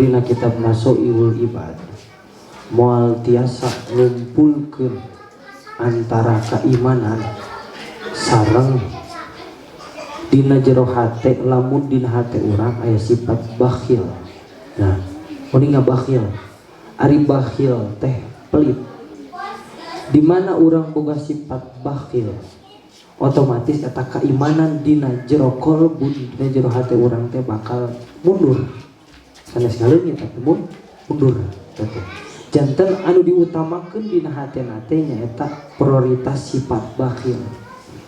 Saur dina kitab Nasoihul Ibad, moal tiasa ngumpulkeun antara keimanan sareng dina jero hate lamun dina hate urang aya sifat bakhil. Nah, uning bakhil. Ari bakhil teh pelit. Di mana urang boga sifat bakhil, otomatis eta keimanan dina jero kolbun, dina jero hate urang teh bakal mundur. Sanes ngaleungit, tapi mundur gitu. Janten anu diutamakeun dina hatena teh nyaeta prioritas sifat bakhil,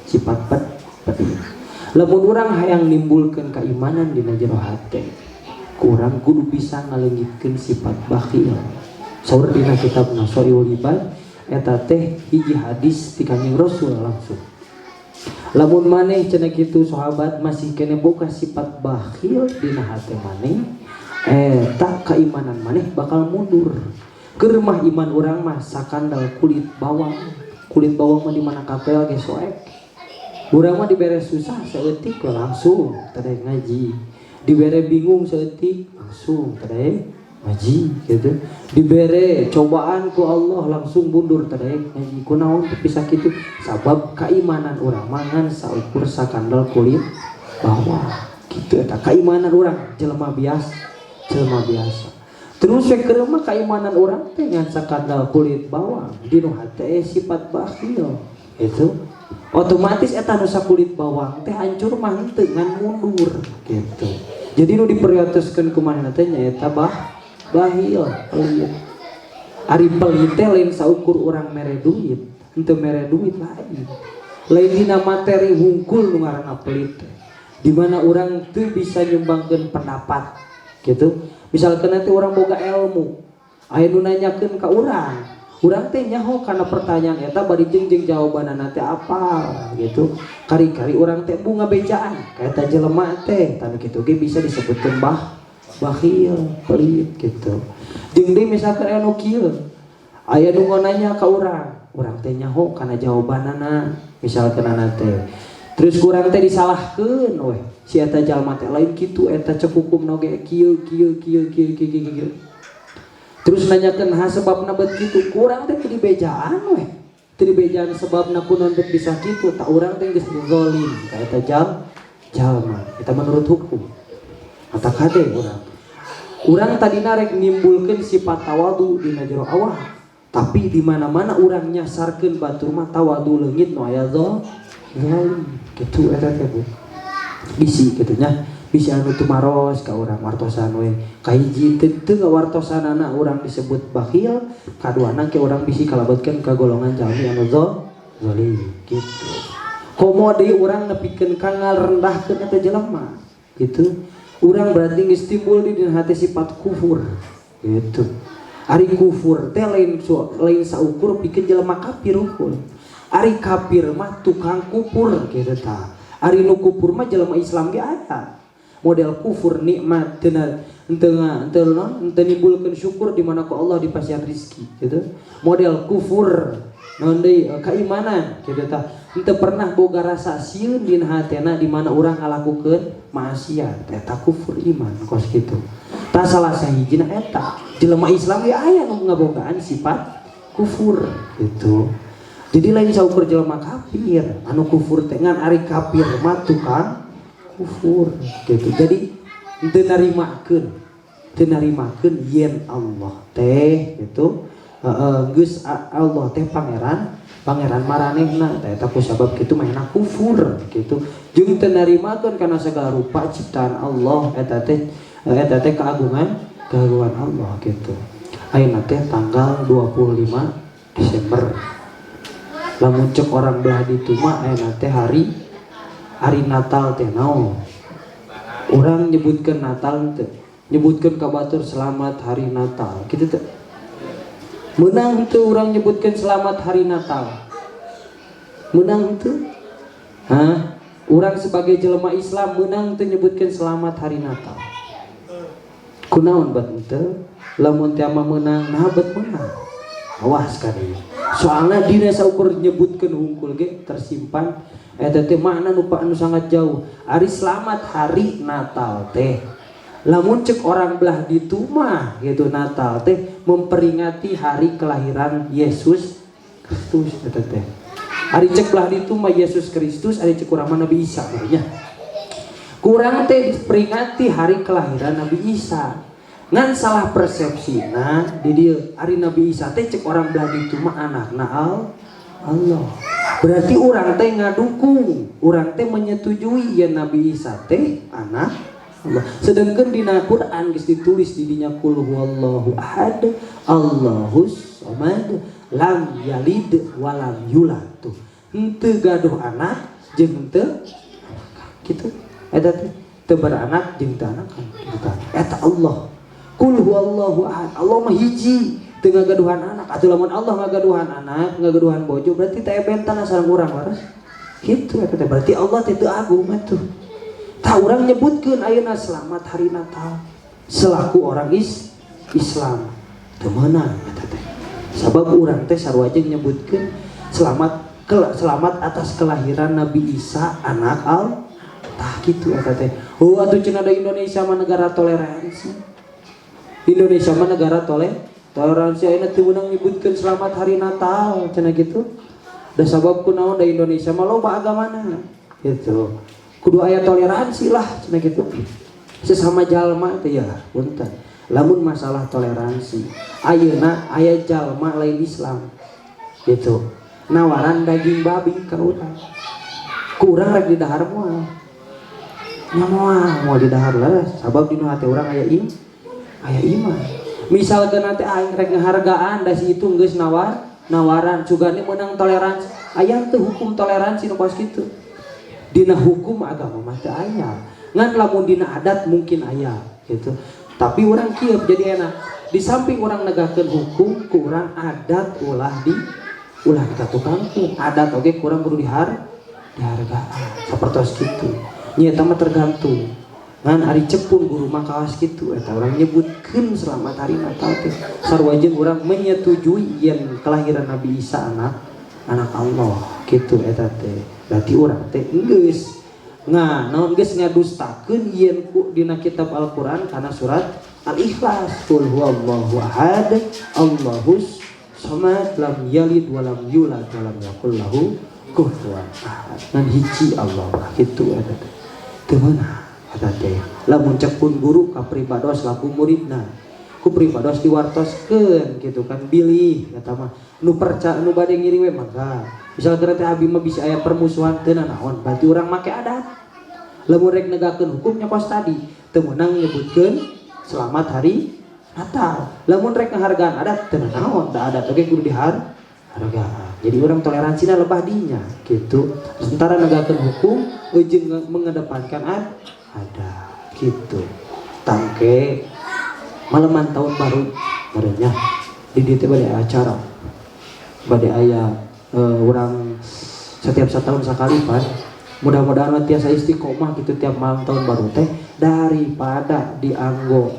sifat pelit. Lamun urang hayang nimbulkeun keimanan dina jero hate, kurang kudu bisa ngaleungitkeun sifat bakhil. Saur dina kitab Nasoihul Ibad, eta teh hiji hadis ti Kanjeng Rasul langsung. Lamun maneh, cenah kitu, sahabat, masih kene boga sifat bakhil dina hate maneh, eta keimanan maneh bakal mundur. Keur mah iman urang mah sakandal kulit bawang. Kulit bawang mah di mana kapel ge soek. Urang mah dibere susah saeutik we langsung teu ngaji, dibere bingung saeutik langsung teu ngaji gitu, dibere cobaan ku Allah langsung mundur, teu ngaji. Kunaon bisa kitu? Sabab keimanan urang mah ngan saukur sakandal kulit bawang gitu. Eta keimanan urang jelema biasa, jelema biasa. Terus we keur mah keimanan urang teh ngan sakandal kulit bawang, di nu hate sifat bakhil itu, otomatis eta nu sakulit bawang teh hancur mah henteu, ngan mundur gitu. Jadi nu diprioritaskeun ku manehna teh nyaeta bakhil, pelit. Ari pelit teh lain saukur urang mere duit, henteu mere duit, lain, lain dina materi hungkul nu ngaranna pelit teh. Di mana urang teu bisa nyumbangkeun pendapat gitu. Misalkan nanti urang boga ilmu, aya nu nanyakeun ka urang, urang teh nyaho karena pertanyaan eta bari jeung jeung jawabanna teh apal gitu. Kari-kari urang teh bunga bejaan ka eta jelema teh, tanu kitu ge bisa disebutkeun bakhil, pelit gitu. Jeung deui misalkan aya nu kieu, aya nu nanya ka urang, urang teh nyaho kana jawabanana misalkan teh, terus kurang teh disalahkeun weh, si eta jalma teh lain kitu, eta cek hukum oge kieu kieu kieu kieu kieu kieu kieu. Terus nanyakeun ha sebabna bet kitu, kurang teh teu dibejaan weh, teu dibejaan sebabna kunaon bet bisa kitu. Tak urang teh geus zalim ka eta jalma eta menurut hukum. Mata kade urang, urang tadina rek nimbulkeun sifat tawadu dina jero awak, tapi di mana-mana urang nyasarkeun batur mah tawadu leungit, nu aya zalim gitu. Eta teh, Bu, bisi kitu nya, bisi anu tumaros ka urang wartosan we. Kahiji, teu teu ngawartosanana urang disebut bakhil, kaduana ke urang bisi kalebetkeun ka golongan jalmi anu zalim gitu. Komo deui urang nepikeun ka ngarendahkeun eta jelema gitu, urang berarti geus timbul di dina hati sifat kufur gitu. Ari kufur teh lain lain saukur pikeun jelema kafir hungkul. Ari kafir mah tukang kufur gitu tah. Ari nu kufur mah jelema Islam ge aya model kufur nikmat, teu henteu henteu non henteu nimbulkeun syukur di mana ku Allah dipasihan rizki gitu. Model kufur naon deui, keimanan gitu tah, henteu pernah boga rasa sieun dina hatena di mana urang ngalakukeun maksiat, eta kufur iman kos kitu tah. Salah sahijina eta jelema Islam ge aya nu ngabogaan sifat kufur gitu. Jadi lain saukur jelema kafir anu kufur teh, ngan ari kafir mah tukang kufur gitu. Jadi henteu narimakeun, teu narimakeun yen Allah teh gitu, heeh, geus Allah teh pangeran, pangeran maranehna teh. Eta ku sabab kitu manehna kufur gitu. Jeung teu narimakeun kana segala rupa ciptaan Allah, eta teh keagungan, keagungan Allah gitu. Ayeuna teh tanggal 25 Desember. Lamun cek orang belah ditu mah ayeuna teh hari hari Natal teh naon? Urang nyebutkeun Natal teh, nyebutkeun ka batur selamat hari Natal kitu teh, meunang teu urang nyebutkeun selamat hari Natal? Meunang teu? Hah? Urang sebagai jelema Islam meunang teu nyebutkeun selamat hari Natal? Kunaon bet henteu? Lamun teh mah meunang, nah bet meunang. Awas kali, soalnya dina saukur nyebutkeun hungkul ge tersimpan eta teh makna nu anu sangat jauh. Ari selamat hari Natal teh Lamun cek orang belah ditu mah gitu, Natal teh memperingati hari kelahiran Yesus Kristus eta teh. Ari cek belah ditu mah Yesus Kristus, ari cek urang mah Nabi Isa nya. Kurang teh diperingati hari kelahiran Nabi Isa. Ngan salah persepsi, nah di dieu ari Nabi Isa teh cek orang belah ditu mah anakna Allah. Berarti urang teh ngadukung, urang teh menyetujui ya Nabi Isa teh anak Allah. Sedangkan di Quran geus ditulis di dinya qul huwallahu ahad, Allahus samad, lam yalid walam yulad tuh. Henteu gaduh anak jeung henteu kitu. Eta teh teu beranak jeung teu anakan kitu tah. Eta Allah. Qul huwallahu ahad. Allah mah hiji, teu ngagaduhan anak. Atuh lamun Allah ngagaduhan anak, ngagaduhan bojo, berarti teh bentana sareng urang waras. Kitu eta teh berarti Allah teh teu agung atuh. Tah, urang nyebutkeun ayeuna selamat hari Natal selaku orang Islam. Teu meunang eta teh. Sabab urang teh sarua jeung nyebutkeun selamat atas kelahiran Nabi Isa anak al. Tah kitu eta teh. Oh atuh cenah da Indonesia mah negara toleransi. Indonesia mah negara toleransi, ayeuna teu meunang nyebutkeun selamat hari Natal cenah gitu. Da sabab kunaon, da Indonesia mah loba agamana gitu. Kudu aya toleransi lah cenah gitu. Sesama jalma teh ya punten. Lamun masalah toleransi, ayeuna aya jalma lain Islam gitu. Nawaran daging babi ka urang. Ku urang rek didahar moal? Nya moal, moal didahar lah, sabab dina hate urang aya iman. Misalkan nanti aing rek ngehargaan da si itu geus nawaran, sugane meunang toleransi. Aya teu hukum toleransi nu kos kitu? Dina hukum agama mah teu aya. Ngan lamun dina adat mungkin aya gitu. Tapi urang kieu jadi enak. Di samping urang negakeun hukum, ku urang adat ulah dikatukangkeun. Adat oge ku urang kudu dihargaan. Sapertos kitu. Nya eta mah tergantung. Ngan ari cek pun guru mah kawas kitu eta urang nyebutkeun selamat hari Natal teh sarua jeung urang menyetujui yen kelahiran Nabi Isa anak anak Allah gitu eta teh. Berarti urang teh geus naon, geus ngadustakeun yen ku dina kitab Al-Qur'an kana surat Al-Ikhlas qul huwallahu ahad Allahus samad lam yalid walam yulad walam yakul lahu kufuwan ahad. Ngan hiji Allah gitu eta teh. Teu meunang eta teh. Lamun cek pun guru ka pribados laku muridna, ku pribados diwartoskeun gitu kan, bilih eta mah nu perca nu bade ngiring we mangga. Misalkan teh abi mah bisa aya permusuhan teu naon, berarti urang make adat. Lamun rek negakeun hukumnya kos tadi, teu meunang nyebutkeun selamat hari Natal. Lamun rek ngahargaan adat teu naon, da adat oge kudu dihargaan. Jadi urang toleransinya lebah dinya gitu. Sementara negakeun hukum jeung mengedepankan adat gitu. Tangke malaman tahun baru merenya di dieu teh bade acara, bade aya urang setiap setahun sekali pan. Mudah-mudahan mah tiasa istiqomah gitu tiap malam tahun baru teh, daripada dianggo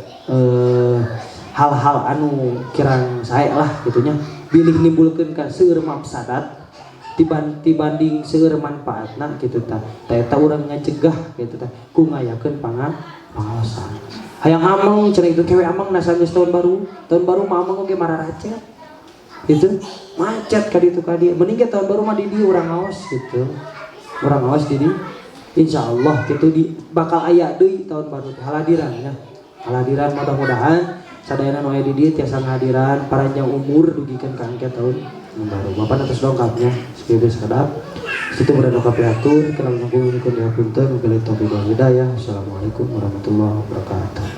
hal-hal anu kirang sae lah gitunya, bilih nimbulkeun ka seueur mafsadat tibanding seueur manfaatna gitu. Tah, tah eta urang ngacegah gitu tah ku ngayakeun pangaosan. Hayang ameng cenah itu kewe ameng na geus tahun baru. Tahun baru mah ameng oge mararacet gitu, macet ka ditu ka dieu. Mending ge tahun baru mah di dieu urang ngaos gitu, urang ngaos di dieu. Insya Allah gitu di bakal aya deui tahun baru teh haladiran ya, haladiran. Mudah-mudahan sadayana nu aya di dieu tiasa ngahadiran, paranjang umur dugikeun ka engke tahun baru. Bapak atas lengkapnya sekitu sakedap situ berada kapihatur kenal nanggung nyuhun dihapunten. Wabillahi taufiq wal hidayah. Assalamualaikum warahmatullahi wabarakatuh.